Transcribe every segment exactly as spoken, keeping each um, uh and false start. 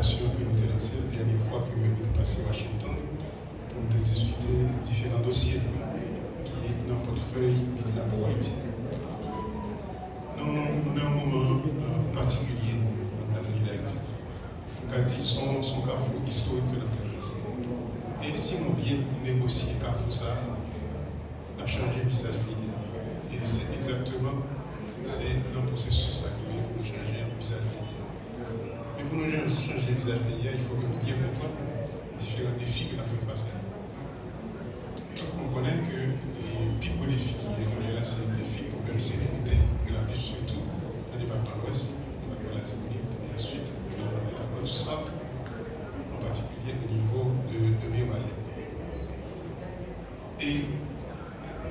Ke nou te lanse dènye fwa ke nou te pase Washington pou nou te diskite diferan dosye ki nan pòtfèy Bidla pou Ayiti. Nou, nou nan yon moman, euh, patikilye nan peyi Dayiti. Nou ka di se yon, se yon kafou istorik ke n ap travèse. E si nou byen negosye kafou sa a, n ap chanje vizaj peyi a. E se egzakteman, se nan pwosesis sa nou ye pou nou chanje vizaj peyi a. Men pou nou jan- chanje vizaj peyi a, il fò ke nou byen konprann diferan defi ke n ap fè fas a yo. Donk, nou konnen ke, e, pi gwo defi ki genyen kounye a la, se defi pwoblèm sekirite ke n ap viv, sitou nan depatman Lwès, depatman Latibonit, e answit nan depatman du Sant, an patikilye o nivo de, de Mibalè. E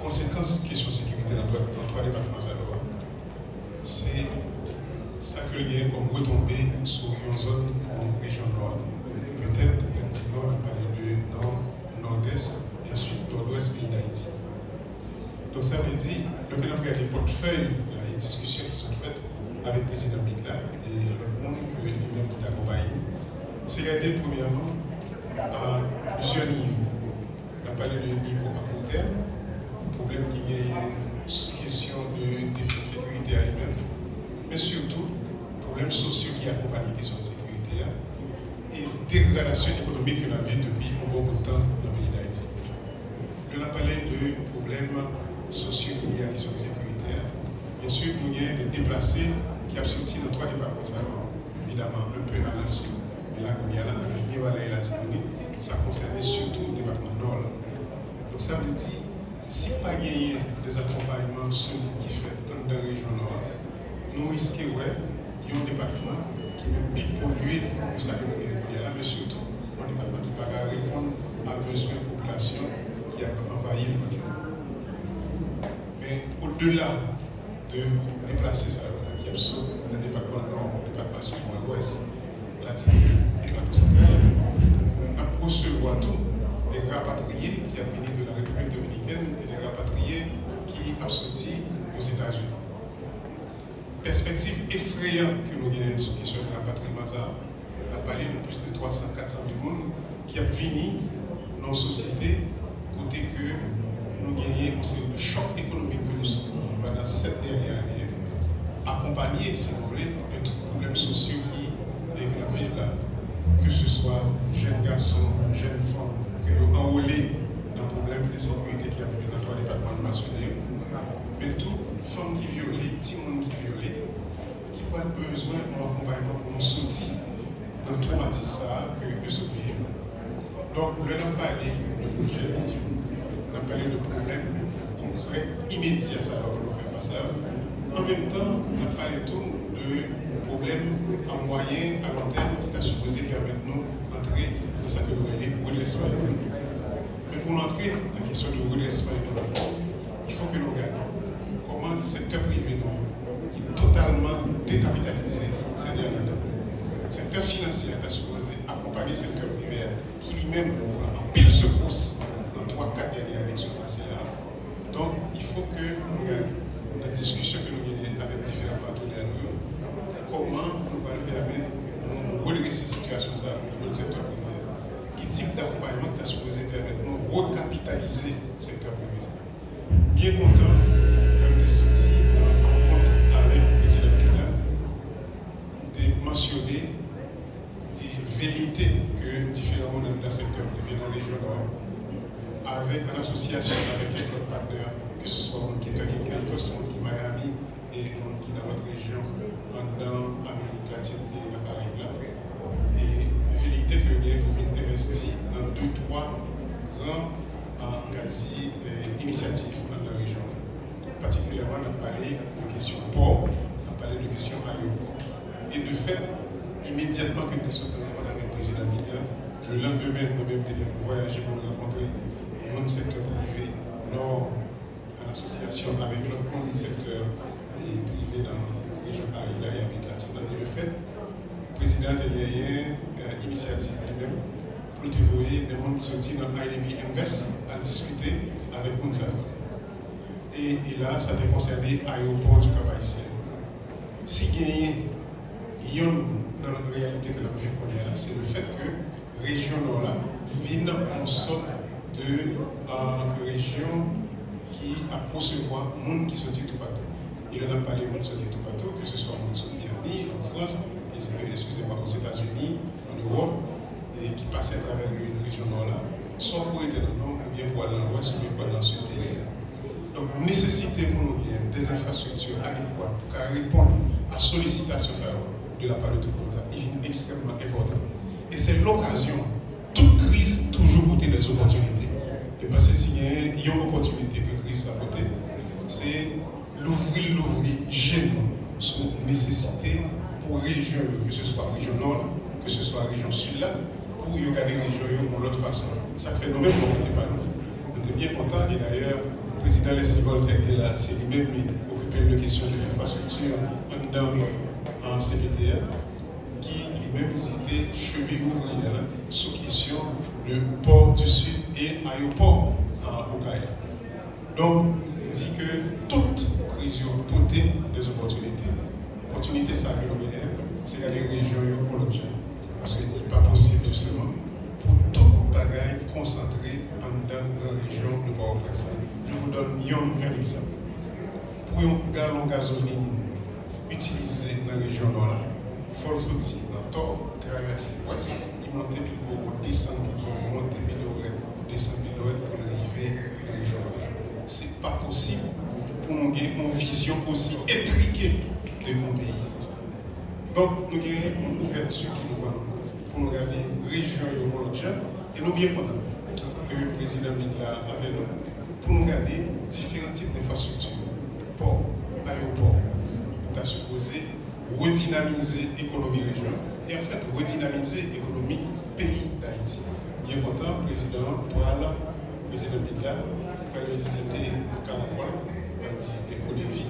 konsekans kesyon sekirite nan twa, nan twa depatman sa yo a, se sa ke l genyen kòm retonbe sou yon zòn kon rejyon Nò, e petèt, lè n di Nò, n ap pale de Nò, Nòdès, e answit Nòdwès peyi Dayiti. Donk, sa vle di, lè ke n ap gade pòtfèy la e diskisyon ki sot fèt avèk prezidan Bidla e lòt moun ke li menm ki t akonpaye nou, se gade premyèman a plizyè nivo. N ap pale de nivo a kou tèm, pwoblèm ki genyen sou kesyon de defi sekirite a li menm, men sitou pwoblèm sosyo ki akonpanye kesyon de sekirite a, e degradasyon ekonomik ke n ap viv depi yon bon bout tan nan peyi Dayiti. Lè n ap pale de pwoblèm sosyo ki lye a kesyon de sekirite a, byen si nou gen de deplase ki ap soti nan twa depatman sa yo, evidaman, un peu à l'est, men la, kounye a la, avèk Mibalè e Latibonit, sa konsène sitou depatman Nò la. Donk, sa vle di, si pa genyen de akonpayman solid ki fèt anndan rejyon Nò a, nou riske wè yon depatman ki menm pi polye ke sa ke nou genyen kounye a la, men sitou yon depatman ki pa ka reponn a bezwen popilasyon ki ap anvayi l kounye a. Men odela de deplase sa yo ki ap sot nan depatman Nò, depatman Sid, Lwès, Latibonit e Plato Santral, n ap resevwa tou de rapatriye ki ap vini de la Repiblik Dominikèn e de rapatriye ki ap soti Ozetazini. Pèspektiv efreyan ke nou genyen sou kesyon de rapatriman sa a, n ap pale de plis de twa san, kat san mil moun ki ap vini nan yon sosyete kote ke nou genyen yon seri de chòk ekonomik ke nou sibi pandan sèt dènye ane, akonpanye, si nou vle, de tout pwoblèm sosyo ki, eh, ke n ap viv la, ke se swa jèn gason, jèn fanm, ke yo anwole nan pwoblèm ensekirite ki ap viv nan twa depatman nou mansyone yo, men tou fanm ki vyole, timoun ki vyole, ki pral bezwen yon akonpayman pou nou soti nan twomatis sa a ke, ke sot viv la. Donk, lè n ap pale de pwojè bidye, n ap pale de pwoblèm konkrè, imedya sa yo pou nou fè fas a yo. An menm tan, n ap pale tou de pwoblèm a mwayen, a lon tèm ki ta sipoze pèmèt nou antre nan sa ke nou rele redrèsman ekonomik. Men pou nou antre nan kesyon de redrèsman ekonomik, il faut que nou gade kòman sektè prive nou an, ki totalman dekapitalize ces derniers temps. Sektè finansye a ta sipoze akonpanye sektè prive a, ki li menm pran anpil sekous nan twa, kat dènye ane ki sot pase la. Donk, il faut que nou gade nan diskisyon ke nou genyen avèk diferan patnè nou yo, kòman nou pral pèmèt nou redrese sitiyasyon sa a o nivo de sektè prive a. Ki tip dakonpayman ki ta sipoze pèmèt nou rekapitalize sektè prive sa a? M byen kontan lè m te soti nan rankont avèk prezidan Bidla, m te mansyone e veleyite ke diferan moun anndan sektè prive nan rejyon Nò, avèk, an asosyasyon avèk kèk lòt patnè, ke se swa moun ki Turkey Campus, moun ki Miami, e moun ki nan lòt rejyon anndan Amerik Latin e nan Karayib la. E veleyite ke yo genyen pou vin envesti nan de, twa gran, a, n ka di, e, inisyativ anndan rejyon an. Patikilyèman, n ap pale de kesyon pò, n ap pale de kesyon ayewopò. E de fèt, imedyatman ke n te sot nan rankont avèk prezidan Bidla, le landemen, mwen menm, te gen pou vwayaje pou n rankontre moun sektè prive Nò, an asosyasyon avèk lòt moun sektè, e, prive nan rejyon Karayib la e Amerik Latin nan. E de fèt, prezidan an te genyen, e, inisyativ li menm pou l te voye de moun ki soti nan I D B Invest al diskite avèk moun sa yo. E, e la, sa te konsène ayewopò du Cap-Haïtien. Si genyen Youn nan reyalite ke n ap viv kounye a la, se le fèt ke rejyon Nò la vin yon sòt de, euh, rejyon ki ap resevwa moun ki soti toupatou. E lè n ap pale moun ki soti toupatou, ke se swa moun ki sot Miami, an Frans, e, eskize mwen, Ozetazini, an Ewòp, e ki pase atravè rejyon Nò la, swa pou rete nan Nò, oubyen pou al nan Lwès, oubyen pou al nan Sid peyi a. Donk, nesesite pou nou gen des infrastructures adéquates pou ka reponn a solisitasyon sa yo de la part de tout moun sa, li vin ekstrèmman enpòtan. E se lokazyon, tout kriz toujou pote des opportunités. E panse si gen yon opòtinite ke kriz sa pote, se louvri, louvri je nou sou nesesite pou rejyon yo, ke se swa rejyon Nò la, ke se swa rejyon Sid la, pou yo gade rejyon yo yon lòt fason. Sa k fè nou menm bò kote pa nou, nou te byen kontan, e dayè, prezidan Leslie Voltaire ki te la, se li menm li okipe l de kesyon de enfrastrikti anndan, an, C P T a, ki li menm li te cheviy ouvriyè la sou kesyon de Port du Sud e ayewopò, an, Okay la. Donk, di ke tout kriz yo pote des opportunités. Opòtinite sa ke nou genyen, se gade rejyon yo yon lòt jan. Paske li pa posib, jisteman, pou tout bagay konsantre anndan gran rejyon de Pòtoprens la. Je vous donne yon, yon egzanp. Pou yon galon gazolin itilize nan rejyon Nò la, fò l soti nan Tò, li travèse Lwès, li monte pi Bobo, desann pi Bobo, monte pi Lorèt, desann pi Lorèt pou l rive nan rejyon Nò la. Se pa posib pou nou gen yon vizyon osi entrike de yon peyi konsa. Donk, nou gen yon ouvèti ki douvan nou pou nou gade rejyon yo yon lòt jan, e nou byen kontan ke prezidan Biden la avè nou pou nou gade diferan tip denfrastrikti, pò, ayewopò, nou ta sipoze redinamize ekonomi rejyon an e, anfèt, redinamize ekonomi peyi Dayiti. Byen kontan, prezidan an pral, prezidan Biden la pral vizite Caracol, pral vizite Kodevi,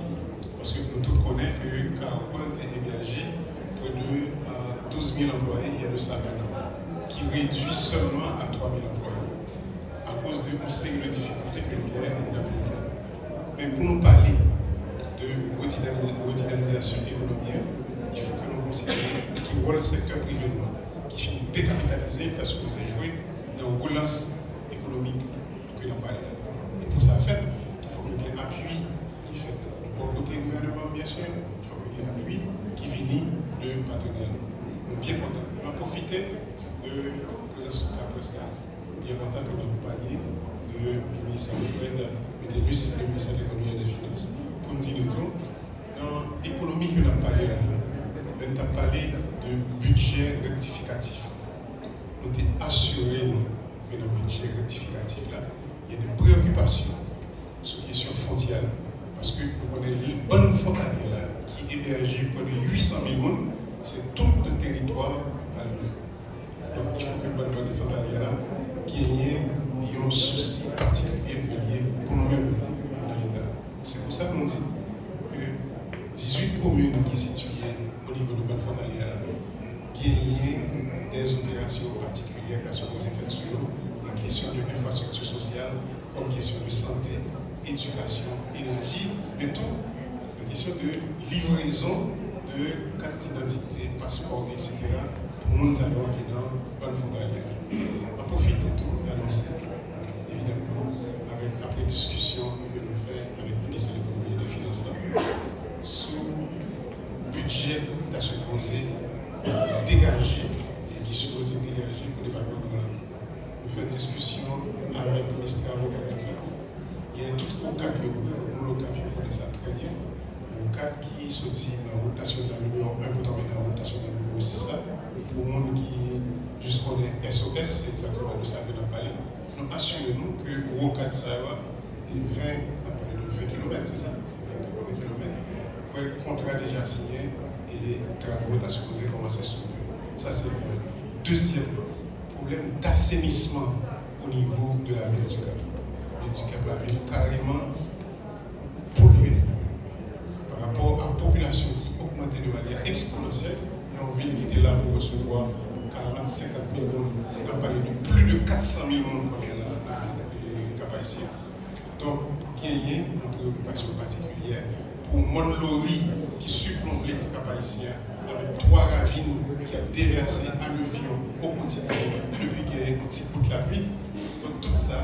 paske nou tout konnen ke Caracol te ebèje prè de, euh, douz mil anplwaye il y a de cela un an, ki redui sèlman a twa mil anplwaye akoz de yon seri de difikilte ke nou genyen anndan peyi a. Men pou nou pale de redinamize, redinamizasyon ekonomi an, il faut que nou konsidere ki wòl sektè prive nou an, ki fin dekapitalize, ta sipoze jwe nan relans ekonomik ke n ap pale la. E pou sa fèt, fòk nou gen apui ki fèt bò kote gouvènman an, byen si, fòk nou gen apui ki vini de patnè nou. Nou byen kontan. E m ap pwofite de prezans laprès la, byen kontan ke m ap pale de minis Alfred Métellus, le ministre de l'Économie et des Finances, pou m di nou tou, nan ekonomi ke n ap pale la, lè n t ap pale de bidjè rektifikatif, nou te asire nou ke nan bidjè rektifikatif la, gen de preyokipasyon sou kesyon fwontyè la. Paske nou konnen bann fwontalyè la, ki ebèje prè de uit san mil moun, se tout teritwa pa li menm. Donk, il faut que bann fwontalyè la genyen yon sousi patikilye ke li ye pou nou menm nan Leta. Se pou sa nou di ke dizuit komin ki sitiye o nivo de bann fwontalyè la genyen dè operasyon patikilyè ki ta sipoze fèt sou yo nan kesyon de enfrastrikti sosyal, kòm kesyon de sante, edikasyon, enèji, men tou nan kesyon de livrezon de kat didantite, paspò, etsetera, pou moun sa yo ki nan bann fwontalyè la. Mwen pwofite tou anonse, evidaman, avèk, apre diskisyon ke nou fè avèk minis Lekonomi e dè Finans la, sou bidjè ki ta sipoze degaje e ki sipoze degaje pou depatman Nò la. Nou fè diskisyon avèk minis travo piblik la. Gen tout okap yo, moun okap yo konnen sa trè byen. Okap ki soti nan wout nasyonal nimewo en pou tonbe nan wout nasyonal nimewo sis la. Pou moun ki jis konnen S O S, se egzakteman de sa ke n ap pale. Nou asire nou ke gwo kat sa yo a, e ven, n ap pale de ven kilomèt, se sa? Se egzakteman ven kilomèt. Wè, kontra deja siyen e travo ta sipoze kòmanse sou yo. Sa se youn. Dezyèm, pwoblèm dasenisman o nivo de la vil du Cap. Vil du Cap la vin kareman polye pa rapò a popilasyon ki ogmante de manyè eksponansyèl. Yon vil ki te la pou resevwa karant, senkant mil moun, n ap pale de plis de kat san mil moun kounye a la nan vil Kap Ayisyen. Donk, genyen yon preyokipasyon patikilyè Yon mòn lori ki siplonbe Kap Ayisyen an, avèk twa ravin ki ap devèse alivyon o kotidyen depi gen yon ti bout lapli. Donk, tout sa,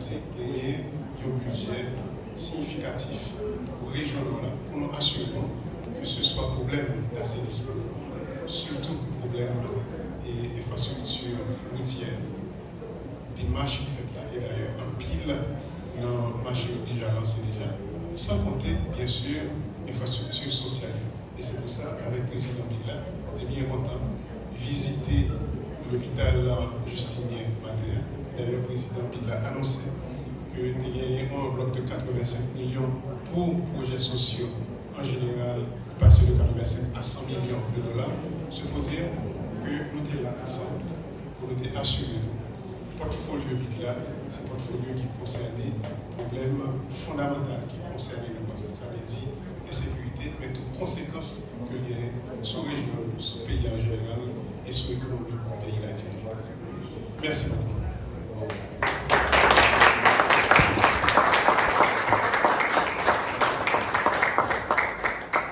se genyen yon bidjè siyifikatif pou rejyon nou an, pou nou asire nou ke se swa pwoblèm dasenisman, sitou pwoblèm e enfrastrikti woutyè, demach ki fèt la, e dayè anpil nan mache yo deja lanse deja, san konte, byen si, enfrastrikti sosyal yo. E se pou sa, avèk Prezidan Bidla, nou te byen kontan vizite lopital Justinien maten an. Dayè, Prezidan Bidla anonse ke te genyen yon anvlòp de katrevensenk milyon pou pwojè sosyo an jeneral, pase de katrevensenk a san milyon de dola. Se pou di ke nou te la ansanm pou nou te asire nou pòtfolyo Bidla, se pòtfolyo ki konsène pwoblèm fondamantal ki konsène nou konsa. Sa vle di ensekirite, men tou konsekans ke l genyen sou rejyon, sou peyi an jeneral e sou ekonomi peyi Dayiti an jeneral. Mèsi bokou.